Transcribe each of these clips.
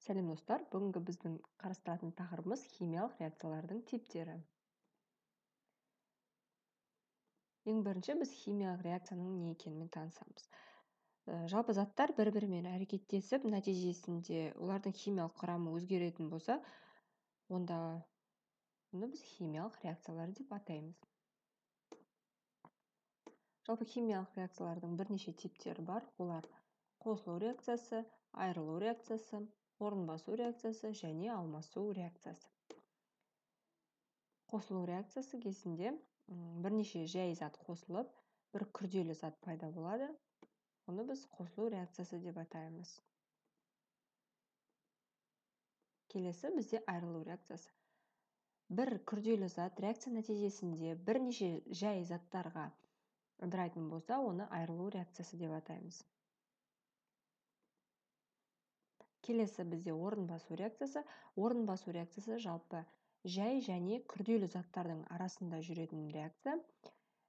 Сәлем достар, бүгінгі біздің қарастыратын тақырыбымыз химиялық реакциялардың типтері. Ең бірінші біз химиялық реакцияның не екенімен танысамыз. Жалпы заттар бір-бірімен әрекеттесіп, нәтижесінде олардың химиялық құрамы өзгеретін болса, онда оны біз химиялық реакциялар деп атаймыз. Жалпы химиялық реакциялардың бірнеше типтері бар. Олар қосылу реакциясы, айырылу реакциясы, орын басу реакциясы және алмасу реакциясы. Қосылу реакциясы кезінде бірнеше жай зат қосылып, бір күрделі зат пайда болады. Оны біз қосылу реакциясы деп атаймыз. Келесі бізде айырылу реакциясы. Бір күрделі зат реакция нәтижесінде бірнеше жай заттарға ыдырайтын болса, оны айырылу реакциясы деп атаймыз. Келесі бізде орын басу реакциясы. Орын басу реакциясы жалпы жай және күрделі заттардың арасында жүретін реакция.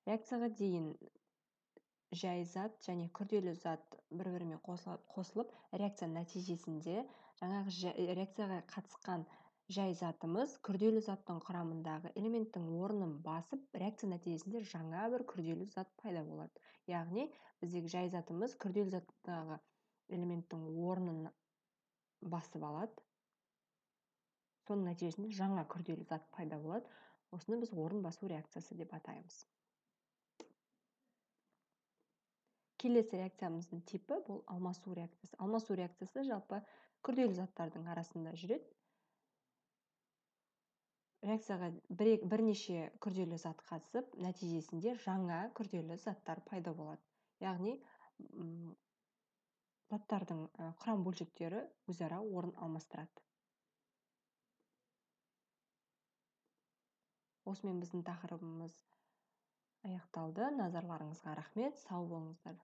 Реакцияға дейін жай зат және күрделі зат бір-бірімен қосылып, реакция нәтижесінде жаңағы реакцияға қатысқан жай затымыз күрделі заттың құрамындағы элементтің орнын басып, реакция нәтижесінде жаңа бір күрделі зат пайда болады. Яғни біздегі жай затымыз күрделі заттағы элементтің орнын басып алады. Соның нәтижесінде жаңа күрделі зат пайда болады. Осыны біз орын басу реакциясы деп атаймыз. Келесі реакциямыздың типі бұл алмасу реакциясы. Алмасу реакциясы жалпы күрделі заттардың арасында жүреді. Реакцияға бірнеше күрделі зат қатысып, нәтижесінде жаңа күрделі заттар пайда болады. Яғни заттардың құрам бөлшектері өзара орын алмастырады. Осымен біздің тақырыбымыз аяқталды. Назарларыңызға рахмет. Сау болыңыздар.